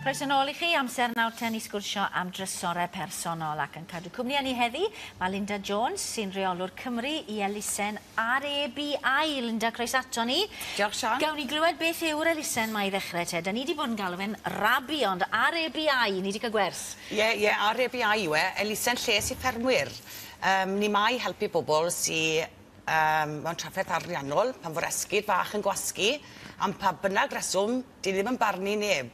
Croeso nôl i chi, amser nawr ten i sgwrsio am drysorau personol ac yn cadw cwmni â ni heddi mae Linda Jones sy'n rheolwr Cymru i elusen RABI. Linda, croeso ato ni. Diolch Sian. Gawn ni glywed beth yw'r elusen 'ma i ddechrau te. Da ni wedi bod yn galw fe'n RABI ond RABI, ni wedi cael gwers. Ie, ie, RABI yw e, elusen lles i ffermwyr. Ni 'ma i helpu bobl sy mewn trafferth ariannol, pan fo'r esgid fach yn gwasgu, am pa bynnag reswm, 'dyn ni ddim yn barnu neb.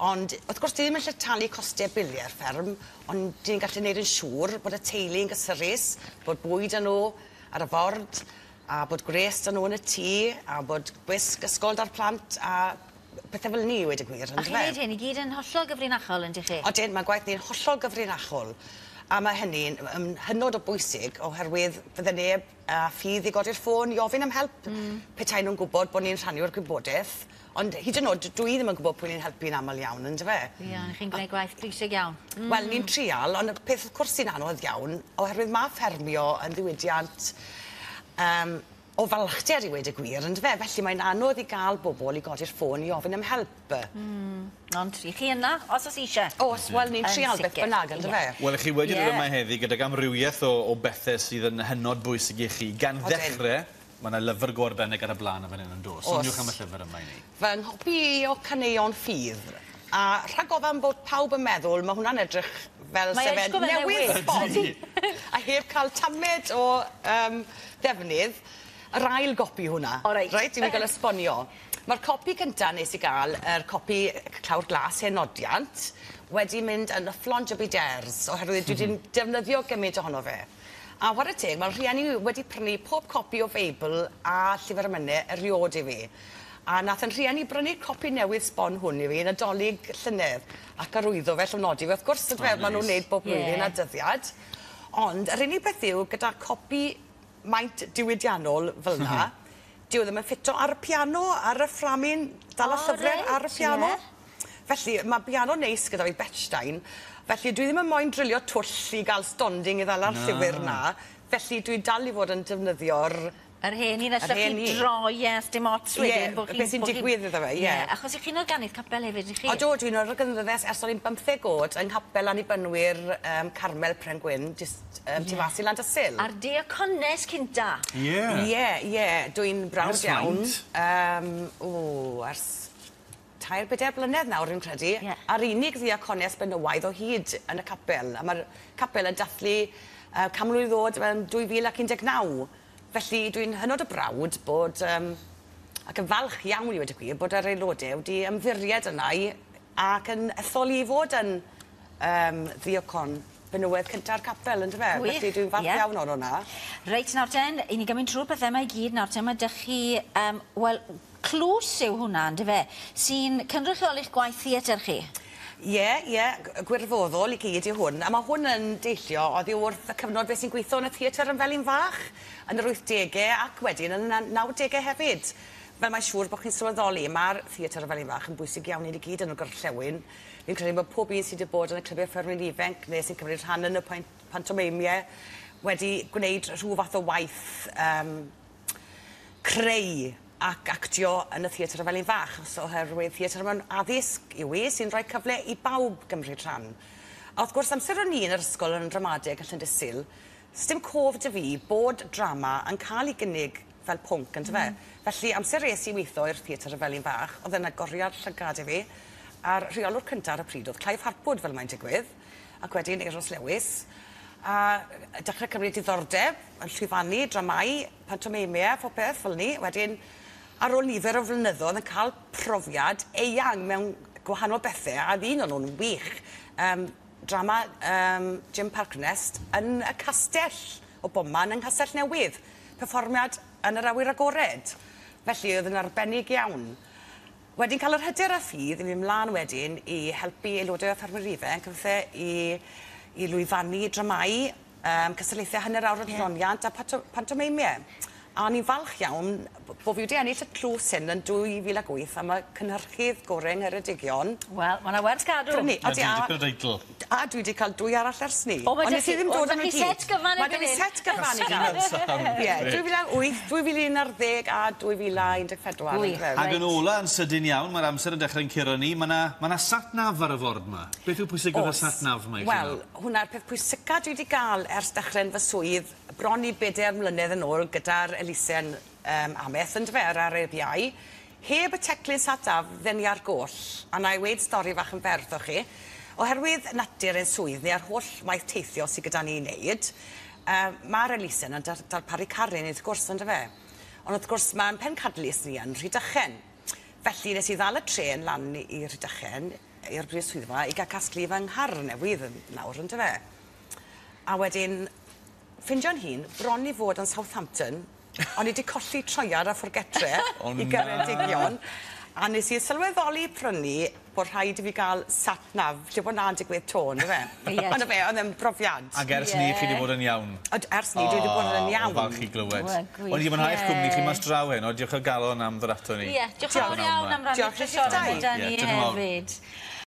Ond wrth gwrs 'dyn ni ddim yn gallu talu coste biliau'r fferm, ond 'dyn ni'n gallu neud yn siŵr bod y teulu yn gysurus, bod bwyd 'da nhw ar y ford, a bod gwres 'da nhw yn y tŷ, a bod gwisg ysgol 'da'r plant, a pethe fel 'ny i weud y gwir, on'd yfe? A chi'n neud hyn i gyd yn hollol gyfrinachol, yndych chi? Odyn, ma' gwaith ni'n hollol gyfrinachol, a ma' hynny'n yn hynod o bwysig oherwydd fydde neb â ffydd i godi'r ffôn i ofyn am help petai nhw'n gwybod bod ni'n rhannu'r gwybodeth, ond hyd yn oed dwi ddim yn gwybod pwy ni'n helpu'n aml iawn, yndyfe? Ie, ond chi'n gwneud gwaith pwysig iawn. Wel, ni'n trial, ond y peth wrth gwrs sy'n anodd iawn, oherwydd ma' ffermio yn ddiwydiant yym o falchder i weud y gwir, yndyfe? Felly mae'n anodd i gael bobl i godi'r ffôn i ofyn am help. Ond 'y chi yna, os o's isie. O's, wel ni'n trial beth bynnag, yndyfe? Wel, 'ych chi wedi dod yma heddi gydag amrywiaeth o o bethe sydd yn hynod bwysig i chi, gan ddechre, ma' 'na lyfr go arbennig ar y bla'n yn fan hyn yn do's? O's. Soniwch am y llyfr yma i ni. Fy nghopi i o Caneuon Ffydd. A rhag ofan bod pawb yn meddwl ma' hwnna'n edrych fel se fe'n newydd sbon a heb cael tamed o yym ddefnydd, yr ail gopi hwnna. O reit. Reit, i mi ga'l esbonio. Ma'r copi cynta nes i ga'l, yr copi clawr glas hen nodiant, wedi mynd yn yfflon jybidêrs oherwydd dwi 'di defnyddio gymint ohono fe. A whare teg, ma'r rhieni wedi prynu pob copi o Feibl a Llyfr Emyne eriôd i fi. A nath 'yn rhieni brynu copi newydd sbon hwn i fi Nadolig llynedd ac arwyddo fe, llofnodi fe wrth gwrs on'd yfe? Ma' nw'n neud bob blwyddyn a dyddiad. Ond yr unig beth yw gyda copi maint diwydiannol fel 'na dyw e ddim yn ffito ar y piano, ar y fframyn dala llyfre ar y piano. Felly ma' piano neis gyda fi, Bechstein, felly dwi ddim yn moyn drilio twll i ga'l stondin i ddala'r llyfyr 'na, felly dwi dal i fod yn defnyddio'r Yr hen un allwch chi droi e a sdim ots wedyn bo' chi'n... Ie, beth sy'n digwydd iddo fe, ie. Achos 'ych chi'n organydd capel hefyd 'ych chi? Odw, dwi'n organyddes ers o'n i'n bymtheg o'd yng nghapel Annibynwyr yym Carmel Pren Gwyn, jyst yym tu fas i Landysul. A'r diacones cynta. Ie. Ie, ie, dwi'n browd iawn. Ers faint? Yym, o, ers tair, bedair blynedd nawr fi'n credu. Ie. A'r unig ddiacones benywaidd o hyd yn y capel, a ma'r capel yn dathlu canmlwydd o'd yn 2019. Felly dwi'n hynod o browd bod yym ac yn falch iawn i weud y gwir bod yr aelode wedi ymddiried yna i ac yn ethol i fod yn yym ddiacon benywedd cynta'r capel yndyfe? Gwych. Felly dwi'n falch iawn o'r hwnna. Reit nawr ten, 'yn ni gymryd trw'r pethe 'ma i gyd nawr ten, ma' 'dych chi yym wel clws yw hwnna yndyfe, sy'n cynrychioli'ch gwaith theatr chi? Ie, ie, gwirfoddol i gyd yw hwn, a ma' hwn yn deillio oddi wrth y cyfnod fues i'n gweitho yn y theatr yn Felin Fach yn yr wythdege ac wedyn yn y nawdege hefyd. Fel mae'n siŵr bod chi'n sylweddoli, ma'r theatr yn Felin Fach yn bwysig iawn i ni gyd yn y gorllewin. Fi'n credu bod pob un sy 'di bod yn y clybiau ffermwyr ifanc neu sy'n cymryd rhan yn y pantomeimiau wedi gwneud rhyw fath o waith yym creu ac actio yn y Theatr y Felin Fach, achos oherwydd theatr mewn addysg yw 'i, sy'n rhoi cyfle i bawb gymryd rhan. A wrth gwrs, amser o'n i yn yr ysgol yn ramadeg yn Llandysul, sdim cof 'da fi bod drama yn cael ei gynnig fel pwnc, yndyfe? Felly, amser es i weitho i'r Theatr y Felin Fach, o'dd e'n agoriad llygad i fi, a'r rheolwr cynta ar y pryd o'dd Clive Harpwood, fel mae'n digwydd, ac wedyn Euros Lewis, a dechrau cymryd diddordeb yn llwyfannu dramâu, pantomeimiau a phopeth fel 'ny. Wedyn, ar ôl nifer o flynyddoedd yn cael profiad eang mewn gwahanol bethe, a o'dd un o'n nhw'n wych, yym drama yym Jim Parknest yn y castell o bobman yng Nghastell Newydd, perfformiad yn yr awyr agored. Felly o'dd yn arbennig iawn. Wedyn cael yr hyder a ffydd i fynd mlan wedyn i helpu aelodau o ffermwyr ifanc a pethe i i lwyfannu dramâu, yym cystadlaethau hanner awr o adloniant a pato- pantomeimiau. A o'n i'n falch iawn bo fi wedi ennill y tlws hyn yn 2008 am y cynhyrchydd gore yng Ngheredigion. Wel, ma' 'na werth cadw. Prynu. Na Odi, di, a dipyn o deitl. A dwi 'di cael dwy arall ers 'ny. O, ma' Ond 'da nes i chi- ddim o, dod 'da â nhw chi i gyd. set gyfan Ma' 'da erbyn fi hyn. set gyfan i gael. Ie, 2008, 2011 a 2014. Gwych. Ac yn ola, yn sydyn iawn, mae'r amser yn dechrau'n curo ni, mae 'na ma' 'na sat nav ar y ford 'ma. Beth yw pwysigrwydd y sat nav 'ma i chi Wel, nawr? hwnna'r peth pwysica dwi 'di ga'l ers dechre'n fy swydd bron i bedair mlynedd yn ôl gyda'r elusen Ameth yndyfe, yr RABI. Heb y teclyn sat nav, fydden ni ar goll. A na i weud stori fach yn fer wrthoch chi. Oherwydd natur ein swydd ni a'r holl waith teithio sy gyda ni i wneud, ma'r elusen yn darparu car i ni wrth gwrs yndyfe. Ond wrth gwrs ma'n pencadlys ni yn Rhydychen. Felly nes i ddal y trên lan i Rhydychen, i'r brif swyddfa, i gael casglu fy nghar newydd yn nawr yndyfe. A wedyn ffindio'n hun bron i fod yn Southampton, o'n i 'di colli troiad a fforgetre i Geredigion, a nes i sylweddoli prynu bod rhaid i fi gael sat nav, lle bod 'na'n digwydd 'to, on'd yfe? Ond fe, oedd e'n brofiad. Ac ers 'ny chi 'di bod yn iawn? Od, ers 'ny dwi 'di bod yn iawn. O, falch i glywed. Wel, gwych. O'n i 'di mwynhau eich cwmni chi mas draw heno, diolch o galon am ddod ato ni. Ie, diolch yn fawr iawn am rannu'r Diolch i chi'ch trysorau dau. gyda ni Ie, diolch yn fawr. hefyd.